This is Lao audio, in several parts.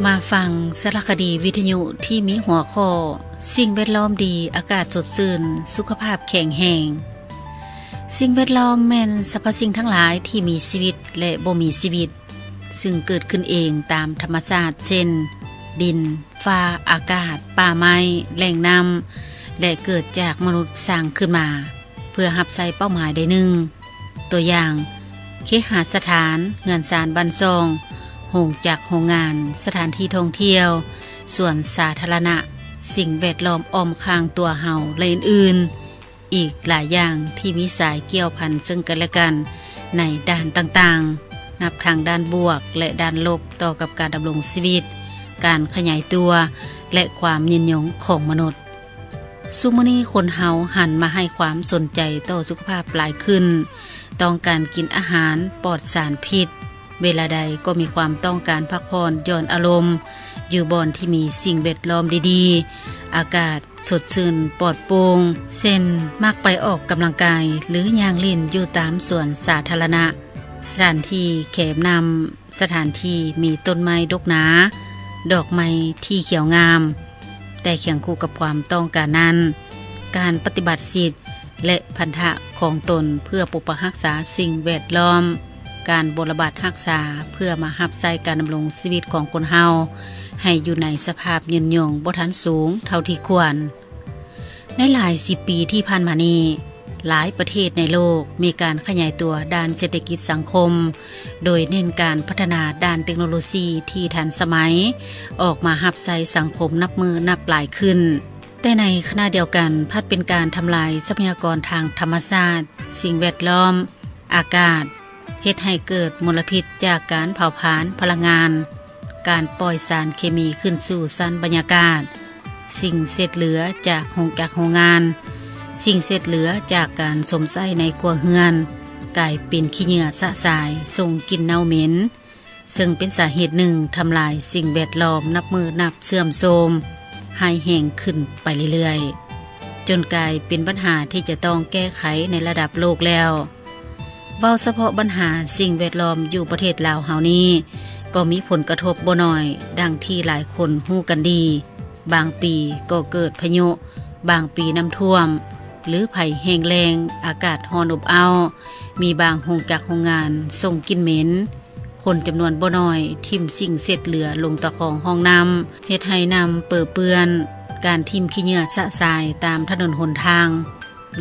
ມາຟັງສາລະຄະດີວິທະຍຸທີ່ມີຫົວຂໍ້ ສິ່ງແວດລ້ອມດີ, ອາກາດສົດຊື່ນ, ສຸຂະພາບແຂງແຮງ. ສິ່ງແວດລ້ອມແມ່ນສັບພະສິ່ງທັງຫຼາຍທີ່ມີຊີວິດ ແລະ ບໍ່ມີຊີວິດ, ຊຶ່ງເກີດຂຶ້ນເອງຕາມທຳມະຊາດ ເຊັ່ນ ດິນ, ຟ້າ, ອາກາດ, ປ່າໄມ້, ແຫຼ່ງນ້ຳ ແລະ ເກີດຈາກມະນຸດສ້າງຂຶ້ນມາ ເພື່ອຮັບໃຊ້ເປົ້າໝາຍໃດໜຶ່ງ. ຕົວຢ່າງ, ເຄຫະສະຖານ, ເຮືອນຊານບ້ານຊ່ອງ, ໂຮງຈັກໂຮງງານ, ສະຖານທີ່ທ່ອງທ່ຽວ, ສວນສາທາລະນະ, ສິ່ງແວດລ້ອມອ້ອມຂ້າງຕົວເຮົາ ແລະ ອື່ນໆ. ອີກຫຼາຍຢ່າງທີ່ມີສາຍກ່ຽວພັນເຊິ່ງກັນແລະກັນໃນດ້ານຕ່າງໆ, ນັບທັງດ້ານບວກ ແລະ ດ້ານລົບຕໍ່ກັບການດຳລົງຊີວິດ, ການຂະຫຍາຍຕົວ ແລະ ຄວາມຍືນຍົງຂອງມະນຸດ. ຊຸມື້ນີ້ຄົນເຮົາຫັນມາໃຫ້ຄວາມສົນໃຈຕໍ່ສຸຂະພາບຫຼາຍຂຶ້ນ, ຕ້ອງການກິນອາຫານປອດສານພິດ, ເວລາໃດກໍມີຄວາມຕ້ອງການພັກຜ່ອນຢ່ອນອາລົມ ຢູ່ບ່ອນທີ່ມີສິ່ງແວດລ້ອມດີໆ, ອາກາດສົດຊື່ນປອດໂປ່ງ, ເຊັ່ນ ມັກໄປອອກກຳລັງກາຍ ຫຼື ຍ່າງຫຼິ້ນຢູ່ຕາມສວນສາທາລະນະ, ສະຖານທີ່ແຄມນ້ຳ, ສະຖານທີ່ມີຕົ້ນໄມ້ດົກໜາ, ດອກໄມ້ທີ່ຂຽວງາມ. ແຕ່ຄຽງຄູ່ກັບຄວາມຕ້ອງການນັ້ນ, ການປະຕິບັດສິດ ແລະ ພັນທະຂອງຕົນເພື່ອປົກປັກຮັກສາສິ່ງແວດລ້ອມ, ການບົວລະບັດຮັກສາເພື່ອມາຮັບໃຊ້ການດຳລົງຊີວິດຂອງຄົນເຮົາ ໃຫ້ຢູ່ໃນສະພາບຍືນຍົງບໍ່ທັນສູງເທົ່າທີ່ຄວນ. ໃນຫຼາຍສິບປີທີ່ຜ່ານມານີ້, ຫຼາຍປະເທດໃນໂລກມີການຂະຫຍາຍຕົວດ້ານເສດຖະກິດສັງຄົມ, ໂດຍເນັ້ນການພັດທະນາດ້ານເຕັກໂນໂລຊີທີ່ທັນສະໄໝ ອອກມາຮັບໃຊ້ສັງຄົມນັບມື້ນັບຫຼາຍຂຶ້ນ. ແຕ່ໃນຂະນະດຽວກັນ ພັດເປັນການທຳລາຍຊັບພະຍາກອນທາງທຳມະຊາດ, ສິ່ງແວດລ້ອມ, ອາກາດ, ເຮັດໃຫ້ເກີດມົນລະພິດຈາກການເຜົາຜານພະລັງງານ, ການປ່ອຍສານເຄມີຂຶ້ນສູ່ຊັ້ນບັນຍາກາດ, ສິ່ງເສດເຫຼືອຈາກໂຮງຈັກໂຮງງານ, ສິ່ງເສດເຫຼືອຈາກການຊົມໃຊ້ໃນຄົວເຮືອນ ກາຍເປັນຂີ້ເຫຍື້ອຊະຊາຍ ສົ່ງກິ່ນເນົ່າເໝັນ, ເຊິ່ງເປັນສາເຫດໜຶ່ງທຳລາຍສິ່ງແວດລ້ອມນັບມື້ນັບເສື່ອມໂຊມ ຮ້າຍແຮງຂຶ້ນໄປເລື້ອຍໆ, ຈົນກາຍເປັນບັນຫາທີ່ຈະຕ້ອງແກ້ໄຂໃນລະດັບໂລກແລ້ວ. ເວົ້າສະເພາະບັນຫາສິ່ງແວດລ້ອມຢູ່ປະເທດລາວເຮົານີ້ ກໍມີຜົນກະທົບບໍ່ໜ້ອຍ ດັ່ງທີ່ຫຼາຍຄົນຮູ້ກັນດີ. ບາງປີກໍເກີດພາຍຸ, ບາງປີນ້ຳຖ້ວມ ຫຼື ໄພແຫ້ງແລ້ງ, ອາກາດຮ້ອນອົບອ້າວ, ມີບາງໂຮງຈັກໂຮງງານສົ່ງກິ່ນເໝັນ, ຄົນຈຳນວນບໍ່ໜ້ອຍຖິ້ມສິ່ງເສດເຫຼືອລົງຕະຄອງຮ່ອງນ້ຳ ເຮັດໃຫ້ນ້ຳເປິເປື້ອນ, ການຖິ້ມຂີ້ເຫຍື້ອຊະຊາຍຕາມຖະໜົນຫົນທາງ,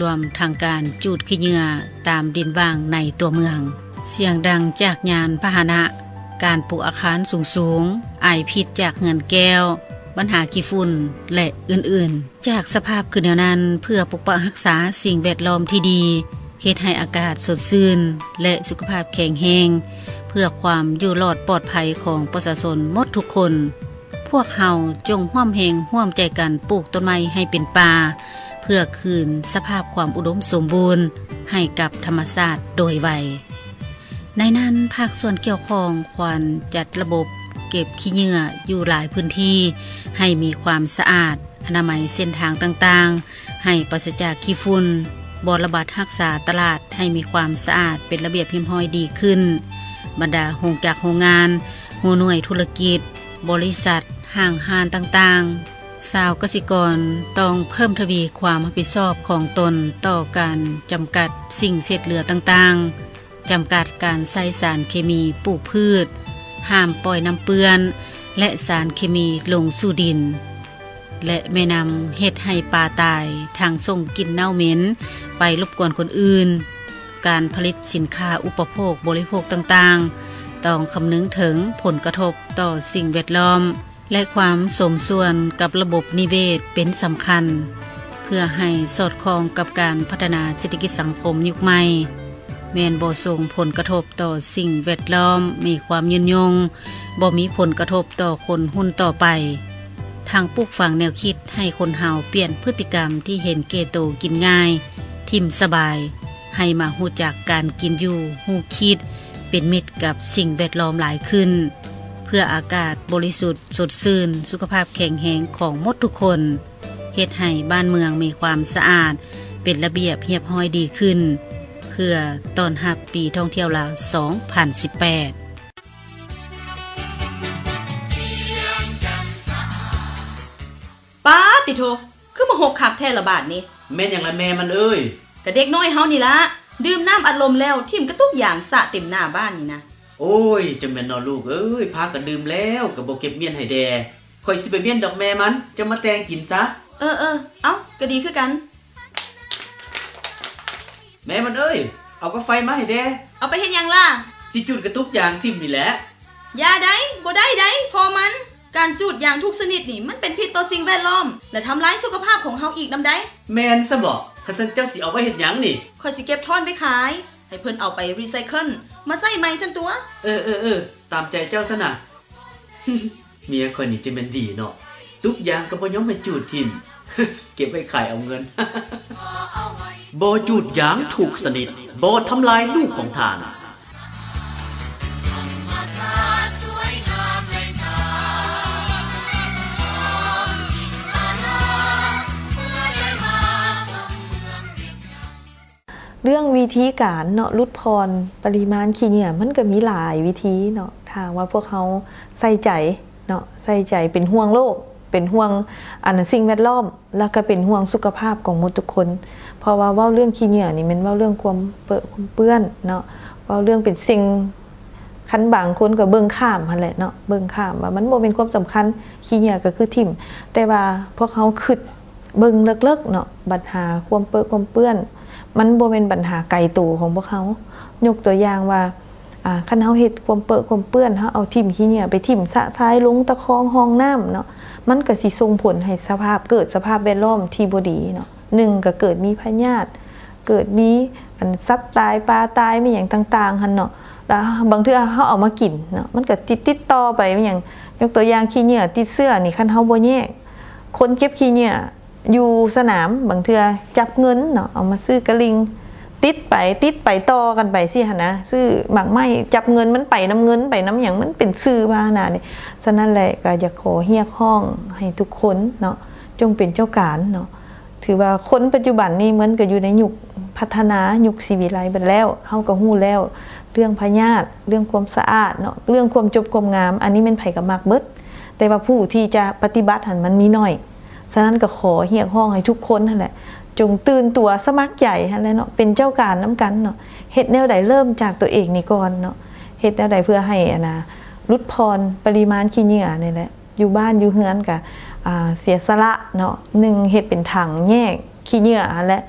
ລວມທັງການຈູດຂີ້ເຫຍື້ອຕາມດິນຫວ່າງໃນຕົວເມືອງ, ສຽງດັງຈາກຍານພາຫະນະ, ການປູກອາຄານສູງໆ, ໄອພິດຈາກເຮືອນແກ້ວ, ບັນຫາຂີ້ຝຸ່ນ ແລະ ອື່ນໆ. ຈາກສະພາບຄືແນວນັ້ນ, ເພື່ອປົກປັກຮັກສາສິ່ງແວດລ້ອມທີ່ດີ, ເຮັດໃຫ້ອາກາດສົດຊື່ນ ແລະ ສຸຂະພາບແຂງແຮງ, ເພື່ອຄວາມຢູ່ລອດປອດໄພຂອງປະຊາຊົນໝົດທຸກຄົນ, ພວກເຮົາຈົ່ງຮ່ວມແຮງຮ່ວມໃຈກັນປູກຕົ້ນໄມ້ໃຫ້ເປັນປ່າ, ເພື່ອຄືນສະພາບຄວາມອຸດົມສົມບູນໃຫ້ກັບທຳມະຊາດໂດຍໄວ. ໃນນັ້ນ, ພາກສ່ວນກ່ຽວຂ້ອງຄວນຈັດລະບົບເກັບຂີ້ເຫຍື້ອຢູ່ຫຼາຍພື້ນທີ່ ໃຫ້ມີຄວາມສະອາດ, ອະນາໄມເສັ້ນທາງຕ່າງໆ ໃຫ້ປາສະຈາກຂີ້ຝຸ່ນ, ບໍ່ລະບັດຮັກສາຕະຫຼາດໃຫ້ມີຄວາມສະອາດເປັນລະບຽບຮຽບຮ້ອຍດີຂຶ້ນ, ບັນດາໂຮງຈັກໂຮງງານ, ຫົວໜ່ວຍທຸລະກິດ, ບໍລິສັດ, ຫ້າງຮ້ານຕ່າງໆ, ຊາວກະສິກອນຕ້ອງເພີ່ມທະວີຄວາມຮັບຜິດຊອບຂອງຕົນຕໍ່ການຈຳກັດສິ່ງເສດເຫຼືອຕ່າງໆ, ຈຳກັດການໃຊ້ສານເຄມີປູກພືດ, ຫ້າມປ່ອຍນ້ຳເປື້ອນ ແລະ ສານເຄມີລົງສູ່ດິນ ແລະ ແມ່ນ້ຳ, ເຮັດໃຫ້ປາຕາຍ, ທັງສົ່ງກິ່ນເນົ່າເໝັນໄປລົບກວນຄົນອື່ນ. ການຜະລິດສິນຄ້າອຸປະໂພກບໍລິໂພກຕ່າງໆ ຕ້ອງຄຳນຶງເຖິງຜົນກະທົບຕໍ່ສິ່ງແວດລ້ອມ ແລະ ຄວາມສົມສ່ວນກັບລະບົບນິເວດເປັນສຳຄັນ ເພື່ອໃຫ້ສອດຄ່ອງກັບການພັດທະນາເສດຖະກິດສັງຄົມຍຸກໃໝ່, ແມ່ນບໍ່ສົ່ງຜົນກະທົບຕໍ່ສິ່ງແວດລ້ອມ, ມີຄວາມຍືນຍົງ, ບໍ່ມີຜົນກະທົບຕໍ່ຄົນຮຸ່ນຕໍ່ໄປ. ທັງປູກຝັງແນວຄິດໃຫ້ຄົນເຮົາປ່ຽນພຶດຕິກຳທີ່ເຫັນແກ່ໂຕກິນງ່າຍ, ຖິ້ມສະບາຍ, ໃຫ້ມາຮູ້ຈັກການກິນຢູ່, ຮູ້ຄິດ, ເປັນມິດກັບສິ່ງແວດລ້ອມຫຼາຍຂຶ້ນ, ເພື່ອອາກາດບໍລິສຸດ, ສົດຊື່ນ, ສຸຂະພາບແຂງແຮງຂອງໝົດທຸກຄົນ, ເຮັດໃຫ້ບ້ານເມືອງມີຄວາມສະອາດ, ເປັນລະບຽບຮຽບຮ້ອຍດີຂຶ້ນ, ເພື່ອຕ້ອນຮັບປີທ່ອງທ່ຽວລາວສອງພັນສິບແປດ. ໂທ້ ຄືມາຫົກຄັກແທ້ລະບາດນີ້. ແມ່ນຫຍັງລະແມ່ມັນເອີຍ? ກະເດັກນ້ອຍເຮົານີ້ລະ ດື່ມນ້ຳອັດລົມແລ້ວ ຖິ້ມກະຕຸກຢາງສະເຕັມໜ້າບ້ານນີ້ນະ. ໂອ້ຍ ຈັ່ງແມ່ນເນາະລູກເອີຍ, ພາກັນດື່ມແລ້ວກະບໍ່ເກັບມ້ຽນໃຫ້ແດ່. ຂ້ອຍຊິໄປມ້ຽນດອກແມ່ມັນ, ເຈົ້າມາແຕ່ງກິນຊະ. ເອີໆ ເອົ້າ ກະດີຄືກັນ. ແມ່ມັນເອີຍ, ເອົາກາໄຟມາໃຫ້ແດ່. ເອົາໄປເຮັດຫຍັງລະ? ຊິຈູດກະຕຸກຢາງຖິ້ມນີ້ແຫຼະ. ຢ່າໃດ໋, ບໍ່ໄດ້ໃດ໋ ພໍ່ມັນ. ການຈູດຢາງທຸກຊະນິດນີ້ ມັນເປັນພິດຕໍ່ສິ່ງແວດລ້ອມ ແລະ ທຳລາຍສຸຂະພາບຂອງເຮົາອີກນຳໃດ໋. ແມ່ນຊັ້ນບໍ? ຄັນຊັ້ນເຈົ້າຊິເອົາໄວ້ເຮັດຫຍັງນີ້? ຂ້ອຍຊິເກັບທ້ອນໄປຂາຍ ໃຫ້ເພິ່ນເອົາໄປຣີໄຊເຄິນ ມາໃຊ້ໃໝ່ຊັ້ນຕົວະ. ເອີໆໆ ຕາມໃຈເຈົ້າຊັ້ນນະ. ເມຍຂ້ອຍນີ້ຈັ່ງແມ່ນດີເນາະ, ຕຸກຢາງກໍບໍ່ຍອມໃຫ້ຈູດຖິ້ມ, ເກັບໄວ້ຂາຍເອົາເງິນ. ບໍ່ຈູດຢາງທຸກຊະນິດ, ບໍ່ທຳລາຍລູກຂອງທ່ານ. ເລື່ອງວິທີການເນາະ ຫຼຸດຜ່ອນປະລິມານຂີ້ເຫຍື້ອ ມັນກໍມີຫຼາຍວິທີເນາະ. ຖ້າຫາກວ່າພວກເຮົາໃສ່ໃຈເນາະ, ໃສ່ໃຈ ເປັນຫ່ວງໂລກ, ເປັນຫ່ວງ ອັນ ສິ່ງແວດລ້ອມ ແລ້ວກໍເປັນຫ່ວງສຸຂະພາບຂອງໝົດທຸກຄົນ. ເພາະວ່າເວົ້າເລື່ອງຂີ້ເຫຍື້ອນີ້ແມ່ນເວົ້າເລື່ອງຄວາມເປິຄວາມເປື້ອນເນາະ, ເວົ້າເລື່ອງເປັນສິ່ງ ຄັນບາງຄົນກໍເບິ່ງຂ້າມຫັ້ນແຫຼະເນາະ, ເບິ່ງຂ້າມວ່າມັນບໍ່ແມ່ນຄວາມສຳຄັນ, ຂີ້ເຫຍື້ອກໍຄືຖິ້ມ. ແຕ່ວ່າພວກເຮົາຄິດເບິ່ງເລິກໆເນາະ, ບັນຫາຄວາມເປິຄວາມເປື້ອນ ມັນບໍ່ແມ່ນບັນຫາໄກໂຕຂອງພວກເຮົາ. ຍົກຕົວຢ່າງວ່າ ອາ ຄັນເຮົາເຮັດຄວາມເປິຄວາມເປື້ອນ, ເຮົາເອົາຖິ້ມຂີ້ເຫຍື້ອໄປຖິ້ມຊະຊາຍລົງຕະຄອງຮ່ອງນ້ຳເນາະ, ມັນກໍຊິສົ່ງຜົນໃຫ້ສະພາບ ເກີດສະພາບແວດລ້ອມທີ່ບໍ່ດີເນາະ. ໜຶ່ງ ກໍເກີດມີພະຍາດ, ເກີດມີ ອັນ ສັດຕາຍ ປາຕາຍ ມີຫຍັງຕ່າງໆຫັ້ນເນາະ. ແລ້ວບາງເທື່ອເຮົາເອົາມາກິນເນາະ, ມັນກໍຕິດ ຕິດຕໍ່ໄປ ມີຫຍັງ ຍົກຕົວຢ່າງ ຂີ້ເຫຍື້ອຕິດເຊື້ອນີ້ ຄັນເຮົາບໍ່ແຍກ, ຄົນເກັບຂີ້ເຫຍື້ອຢູ່ສະໜາມ ບາງເທື່ອຈັບເງິນເນາະ, ເອົາມາຊື້ກະລິ່ງ ຕິດໄປ ຕິດໄປ ຕໍ່ກັນໄປຊີ້ຫັ້ນນະ, ຊື້ໝາກໄມ້ ຈັບເງິນ ມັນໄປນຳເງິນ ໄປນຳຫຍັງ ມັນເປັນສື່ພາຫະນະນີ້. ສະນັ້ນແຫຼະ ກໍຢາກຂໍຮຽກຮ້ອງໃຫ້ທຸກຄົນເນາະ ຈົ່ງເປັນເຈົ້າການເນາະ. ຖືວ່າຄົນປັດຈຸບັນນີ້ ມັນກໍຢູ່ໃນຍຸກພັດທະນາ ຍຸກສີວິໄລເບິດແລ້ວ, ເຮົາກໍຮູ້ແລ້ວ ເລື່ອງພະຍາດ ເລື່ອງຄວາມສະອາດເນາະ, ເລື່ອງຄວາມຈົບຄວາມງາມ ອັນນີ້ແມ່ນໃຜກໍມັກເບິດ, ແຕ່ວ່າຜູ້ທີ່ຈະປະຕິບັດຫັ້ນ ມັນມີໜ້ອຍ. ສະນັ້ນກໍຂໍຮຽກຮ້ອງໃຫ້ທຸກຄົນຫັ້ນແຫຼະ ຈົ່ງຕື່ນຕົວ ສະໝັກໃຈຫັ້ນແຫຼະເນາະ, ເປັນເຈົ້າການນຳກັນເນາະ, ເຮັດແນວໃດເລີ່ມຈາກຕົວເອງນີ້ກ່ອນເນາະ, ເຮັດແນວໃດເພື່ອໃຫ້ ອັນນາ ຫຼຸດຜ່ອນປະລິມານຂີ້ເຫຍື້ອນີ້ແຫຼະ. ຢູ່ບ້ານຢູ່ເຮືອນກະ ອາ ເສຍສະຫຼະເນາະ, ໜຶ່ງ ເຮັດເປັນຖັງແຍກຂີ້ເຫຍື້ອຫັ້ນແຫຼະ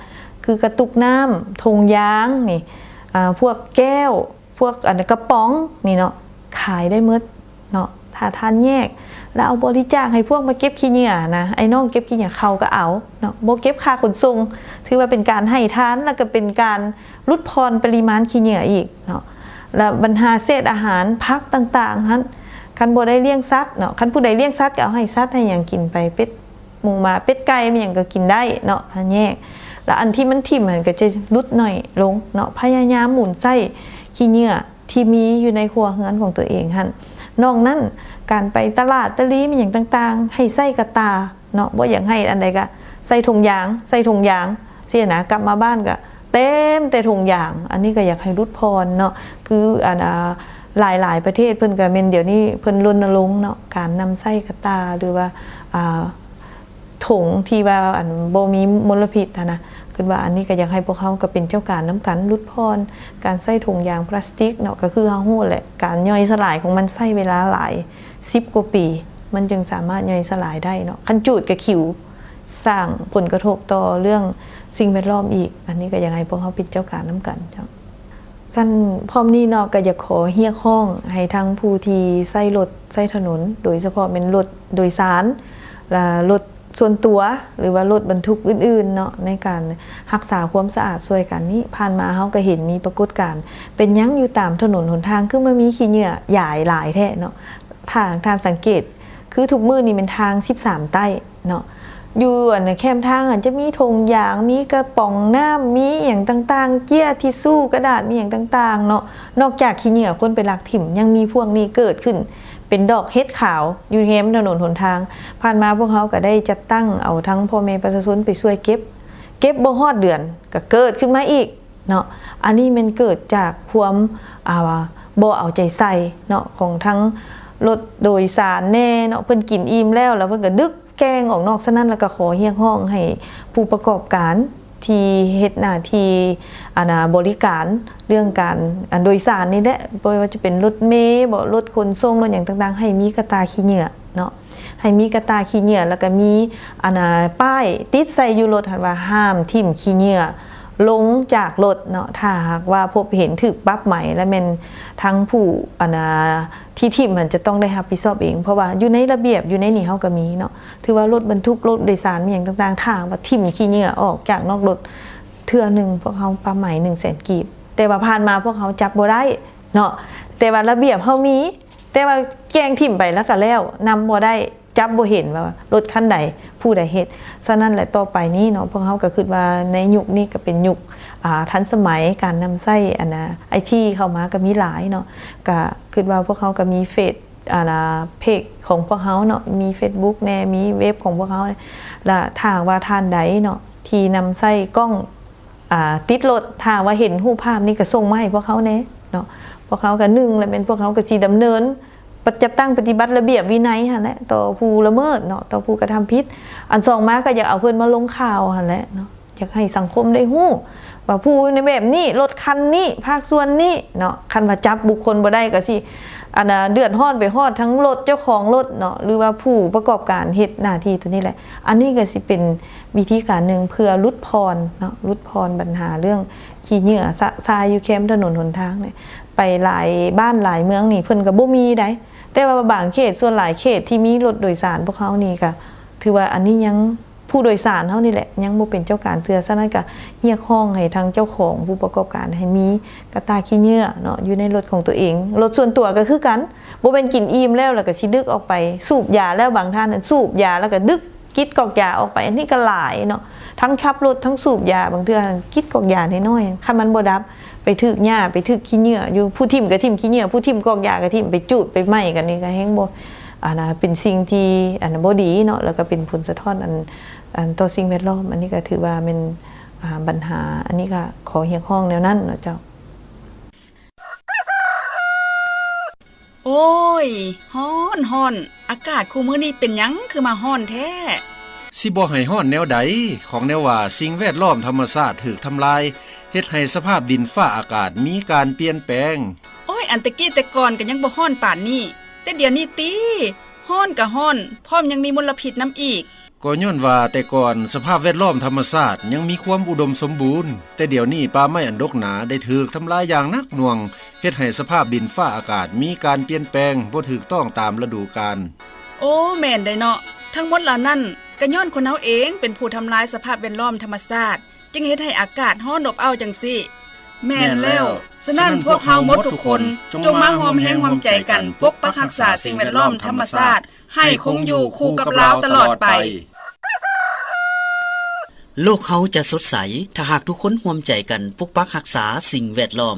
ຄືກະຕຸກນ້ຳ, ຖົງຢາງນີ້ ອາ ພວກແກ້ວ ພວກ ອັນ ກະປ໋ອງນີ້ເນາະ ຂາຍໄດ້ໝົດເນາະ ຖ້າທ່ານແຍກ ແລ້ວເອົາບໍລິຈາກໃຫ້ພວກມາເກັບຂີ້ເຫຍື້ອນະ, ອ້າຍນ້ອງເກັບຂີ້ເຫຍື້ອເຂົາກໍເອົາເນາະ, ບໍ່ເກັບຄ່າຂົນສົ່ງ, ຖືວ່າເປັນການໃຫ້ທານ ແລ້ວກໍເປັນການຫຼຸດຜ່ອນປະລິມານຂີ້ເຫຍື້ອອີກເນາະ. ແລ້ວບັນຫາເສດອາຫານ ຜັກຕ່າງໆຫັ້ນ ຄັນບໍ່ໄດ້ລ້ຽງສັດເນາະ, ຄັນຜູ້ໃດລ້ຽງສັດກໍເອົາໃຫ້ສັດໃຫ້ຫຍັງກິນໄປ, ເປັດ ໝູໝາ ເປັດໄກ່ ມີຫຍັງກໍກິນໄດ້ເນາະ ຫາແຍກ. ແລ້ວອັນທີ່ມັນຖິ້ມຫັ້ນກໍຈະຫຼຸດໜ້ອຍລົງເນາະ, ພະຍາຍາມໝູນໃຊ້ຂີ້ເຫຍື້ອທີ່ມີຢູ່ໃນຄົວເຮືອນຂອງຕົວເອງຫັ້ນ. ນອກນັ້ນ ການໄປຕະຫຼາດຕະລີ ມີຫຍັງຕ່າງໆ ໃຫ້ໃຊ້ກະຕ່າເນາະ, ບໍ່ຢາກໃຫ້ອັນໃດກໍໃສ່ຖົງຢາງ ໃສ່ຖົງຢາງ ຊີ້ນະ, ກັບມາບ້ານກໍເຕັມແຕ່ຖົງຢາງ. ອັນນີ້ກໍຢາກໃຫ້ຫຼຸດຜ່ອນເນາະ, ຄືອັນ ອາ ຫຼາຍໆປະເທດເພິ່ນກໍແມ່ນ ດຽວນີ້ເພິ່ນລົນນະລົງເນາະ ການນຳໃຊ້ກະຕ່າ ຫຼືວ່າ ອາ ຖົງທີ່ວ່າ ອັນ ບໍ່ມີມົນລະພິດຫັ້ນນະ. ຄິດວ່າອັນນີ້ກໍຢາກໃຫ້ພວກເຮົາກໍເປັນເຈົ້າການນຳກັນ ຫຼຸດຜ່ອນການໃຊ້ຖົງຢາງພລາສຕິກເນາະ, ກໍຄືເຮົາຮູ້ແຫຼະ ການຍ່ອຍສະຫຼາຍຂອງມັນໃຊ້ເວລາຫຼາຍສິບກວ່າປີ ມັນຈຶ່ງສາມາດຍ່ອຍສະຫຼາຍໄດ້ເນາະ. ຄັນຈູດກໍຂິວ ສ້າງຜົນກະທົບຕໍ່ເລື່ອງສິ່ງແວດລ້ອມອີກ. ອັນນີ້ກໍຢາກໃຫ້ພວກເຮົາເປັນເຈົ້າການນຳກັນເຈົ້າ. ຊັ້ນພ້ອມນີ້ເນາະ ກໍຢາກຂໍຮຽກຮ້ອງໃຫ້ທັງຜູ້ທີ່ໃຊ້ລົດໃຊ້ຖະໜົນ ໂດຍສະເພາະແມ່ນລົດໂດຍສານ ແລະ ລົດສ່ວນຕົວ ຫຼືວ່າລົດບັນທຸກອື່ນໆເນາະ ໃນການຮັກສາຄວາມສະອາດຊ່ວຍກັນນີ້. ຜ່ານມາເຮົາກໍເຫັນມີປາກົດການ ເປັນຫຍັງຢູ່ຕາມຖະໜົນຫົນທາງຄືມາມີຂີ້ເຫຍື້ອຢາຍຫຼາຍແທ້ເນາະ. ຖ້າທ່ານສັງເກດ ຄືທຸກມື້ນີ້ແມ່ນທາງສິບສາມໃຕ້ເນາະ, ຢູ່ ອັນ ແຄມທາງ ອາດຈະມີຖົງຢາງ ມີກະປ໋ອງນ້ຳ ມີຫຍັງຕ່າງໆ ເຈ້ຍ ທິຊຊູ ກະດາດ ມີຫຍັງຕ່າງໆເນາະ. ນອກຈາກຂີ້ເຫຍື້ອຄົນໄປລັກຖິ້ມ ຍັງມີພວກນີ້ເກີດຂຶ້ນເປັນດອກເຫັດຂາວຢູ່ແຄມຖະໜົນຫົນທາງ. ຜ່ານມາພວກເຮົາກໍໄດ້ຈັດຕັ້ງເອົາທັງພໍ່ແມ່ປະຊາຊົນໄປຊ່ວຍເກັບ, ເກັບບໍ່ຮອດເດືອນກໍເກີດຂຶ້ນມາອີກ ເນາະ. ອັນນີ້ແມ່ນເກີດຈາກຄວາມ ອາ ບໍ່ເອົາໃຈໃສ່ເນາະ ຂອງທັງລົດໂດຍສານແດ່ເນາະ, ເພິ່ນກິນອີ່ມແລ້ວ ແລ້ວເພິ່ນກໍດຶກ ແກ່ງອອກນອກ. ສະນັ້ນແລ້ວກໍຂໍຮຽກຮ້ອງໃຫ້ຜູ້ປະກອບການທີ່ເຮັດໜ້າທີ່ ອັນນ່າ ບໍລິການເລື່ອງການ ອັນ ໂດຍສານນີ້ແຫຼະ ບໍ່ວ່າຈະເປັນລົດເມບໍ ລົດຂົນສົ່ງ ລົດຫຍັງຕ່າງໆ ໃຫ້ມີກະຕ່າຂີ້ເຫຍື້ອເນາະ ໃຫ້ມີກະຕ່າຂີ້ເຫຍື້ອ ແລ້ວກໍມີ ອັນນ່າ ປ້າຍຕິດໃສ່ຢູ່ລົດຫັ້ນວ່າ ຫ້າມຖິ້ມຂີ້ເຫຍື້ອລົງຈາກລົດເນາະ. ຖ້າຫາກວ່າພົບເຫັນ ຖືກປັບໃໝ ແລະແມ່ນທັງຜູ້ ອັນນ່າ ທີ່ຖິ້ມຫັ້ນຈະຕ້ອງໄດ້ຮັບຜິດຊອບເອງ ເພາະວ່າຢູ່ໃນລະບຽບ ຢູ່ໃນນີ້ເຮົາກໍມີເນາະ ຖືວ່າລົດບັນທຸກ ລົດໂດຍສານ ມີຫຍັງຕ່າງໆ ຖ້າວ່າຖິ້ມຂີ້ເຫຍື້ອອອກຈາກນອກລົດເທື່ອໜຶ່ງ ພວກເຮົາປັບໃໝໜຶ່ງແສນກີບ. ແຕ່ວ່າຜ່ານມາພວກເຮົາຈັບບໍ່ໄດ້ເນາະ ແຕ່ວ່າລະບຽບເຮົາມີ ແຕ່ວ່າແກ່ງຖິ້ມໄປແລ້ວກໍແລ້ວ ນຳບໍ່ໄດ້ ຈັບບໍ່ເຫັນວ່າລົດຄັນໃດ ຜູ້ໃດເຮັດ. ສະນັ້ນແຫຼະ ຕໍ່ໄປນີ້ເນາະ ພວກເຮົາກໍຄິດວ່າໃນຍຸກນີ້ກໍເປັນຍຸກ ອ່າ ທັນສະໄໝ ການນຳໃຊ້ ອັນນ່າ ໄອທີ ເຂົ້າມາກໍມີຫຼາຍເນາະ ກໍຄິດວ່າພວກເຮົາກໍມີເຟສ ອັນນ່າ ເພຈຂອງພວກເຮົາເນາະ ມີເຟສບຸກແດ່ ມີເວັບຂອງພວກເຮົາ ແລະຖ້າຫາກວ່າທ່ານໃດເນາະ ທີ່ນຳໃຊ້ກ້ອງ ອ່າ ຕິດລົດ ຖ້າວ່າເຫັນຮູບພາບນີ້ກໍສົ່ງມາໃຫ້ພວກເຮົາແດ່ເນາະ. ພວກເຮົາກໍ ໜຶ່ງ ແລ້ວແມ່ນພວກເຮົາກໍຊິດຳເນີນ ປະ ຈັດຕັ້ງປະຕິບັດລະບຽບວິໄນຫັ້ນແຫຼະ ຕໍ່ຜູ້ລະເມີດເນາະ ຕໍ່ຜູ້ກະທຳຜິດ. ອັນສອງມາກໍຢາກເອົາເພິ່ນມາລົງຂ່າວຫັ້ນແຫຼະເນາະ ຢາກໃຫ້ສັງຄົມໄດ້ຮູ້ວ່າຜູ້ໃນແບບນີ້ ລົດຄັນນີ້ ພາກສ່ວນນີ້ເນາະ ຄັນວ່າຈັບບຸກຄົນບໍ່ໄດ້ກໍຊິ ອັນນ່າ ເດືອດຮ້ອນໄປຮອດທັງລົດ ເຈົ້າຂອງລົດເນາະ ຫຼືວ່າຜູ້ປະກອບການເຮັດໜ້າທີ່ໂຕນີ້ແຫຼະ. ອັນນີ້ກໍຊິເປັນວິທີການໜຶ່ງເພື່ອຫຼຸດຜ່ອນເນາະ ຫຼຸດຜ່ອນບັນຫາເລື່ອງຂີ້ເຫຍື້ອຊະຊາຍຢູ່ແຄມຖະໜົນຫົນທາງນີ້ ໄປຫຼາຍບ້ານຫຼາຍເມືອງນີ້ເພິ່ນກໍບໍ່ມີໃດ ແຕ່ວ່າບາງເຂດ ສ່ວນຫຼາຍເຂດທີ່ມີລົດໂດຍສານພວກເຮົານີ້ກໍຖືວ່າອັນນີ້ຍັງ ຜູ້ໂດຍສານເຮົານີ້ແຫຼະ ຍັງບໍ່ເປັນເຈົ້າການເທື່ອ. ສະນັ້ນກໍຮຽກຮ້ອງໃຫ້ທາງເຈົ້າຂອງຜູ້ປະກອບການໃຫ້ມີກະຕ່າຂີ້ເຫຍື້ອເນາະ ຢູ່ໃນລົດຂອງຕົວເອງ. ລົດສ່ວນຕົວກໍຄືກັນ ບໍ່ແມ່ນກິນອີ່ມແລ້ວ ແລ້ວກໍຊິດຶກອອກໄປສູບຢາ. ແລ້ວບາງທ່ານນັ້ນສູບຢາ ແລ້ວກໍດຶກ ກິດກອກຢາອອກໄປ ອັນນີ້ກໍຫຼາຍເນາະ ທັງຂັບລົດ ທັງສູບຢາ ບາງເທື່ອກິດກອກຢານ້ອຍໆ ຄັນມັນບໍ່ດັບ ໄປຖືກຫຍ້າ ໄປຖືກຂີ້ເຫຍື້ອຢູ່ ຜູ້ຖິ້ມກໍຖິ້ມຂີ້ເຫຍື້ອ ຜູ້ຖິ້ມກອກຢາກໍຖິ້ມ ໄປຈູດໄປໄໝ້ກັນ ນີ້ກໍແຮງບໍ່ ອັນນ່າ ເປັນສິ່ງທີ່ ອັນນ່າ ບໍ່ດີເນາະ ແລ້ວກໍເປັນຜົນສະທ້ອນ ອັນ ອັນ ຕໍ່ສິ່ງແວດລ້ອມ. ອັນນີ້ກໍຖືວ່າແມ່ນ ອ່າ ບັນຫາ ອັນນີ້ກໍຂໍຮຽກຮ້ອງແນວນັ້ນເນາະເຈົ້າ. ໂອ້ຍ ຮ້ອນ ຮ້ອນ ອາກາດຄູ່ມື້ນີ້ເປັນຫຍັງຄືມາຮ້ອນແທ້? ຊິບໍ່ໃຫ້ຮ້ອນແນວໃດ ຂອງແນວວ່າສິ່ງແວດລ້ອມທຳມະຊາດຖືກທຳລາຍ ເຮັດໃຫ້ສະພາບດິນຟ້າອາກາດມີການປ່ຽນແປງ. ໂອ້ຍ ອັນແຕ່ກີ້ແຕ່ກ່ອນກໍຍັງບໍ່ຮ້ອນປານນີ້ ແຕ່ດຽວນີ້ຕິ ຮ້ອນກໍຮ້ອນ ພ້ອມຍັງມີມົນລະພິດນຳອີກ. ກໍຍ້ອນວ່າແຕ່ກ່ອນສະພາບແວດລ້ອມທຳມະຊາດຍັງມີຄວາມອຸດົມສົມບູນ, ແຕ່ດຽວນີ້ປ່າໄມ້ອັນດົກໜາໄດ້ຖືກທຳລາຍຢ່າງໜັກໜ່ວງ, ເຮັດໃຫ້ສະພາບດິນຟ້າອາກາດມີການປ່ຽນແປງບໍ່ຖືກຕ້ອງຕາມລະດູການ. ໂອ້ ແມ່ນໄດ໋ເນາະ, ທັງໝົດເຫຼົ່ານັ້ນກໍຍ້ອນຄົນເຮົາເອງເປັນຜູ້ທຳລາຍສະພາບແວດລ້ອມທຳມະຊາດ, ຈຶ່ງເຮັດໃຫ້ອາກາດຮ້ອນອົບເອົ້າຈັ່ງຊີ້. ແມ່ນແລ້ວ, ສະນັ້ນພວກເຮົາໝົດທຸກຄົນ ຈົ່ງມາຮ່ວມແຮງຮ່ວມໃຈກັນປົກປັກຮັກສາສິ່ງແວດລ້ອມທຳມະຊາດ ໃຫ້ຄົງຢູ່ຄູ່ກັບລາວຕະຫຼອດໄປ. ໂລກເຮົາຈະສົດໃສ ຖ້າຫາກທຸກຄົນຮ່ວມໃຈກັນປົກປັກຮັກສາສິ່ງແວດລ້ອມ.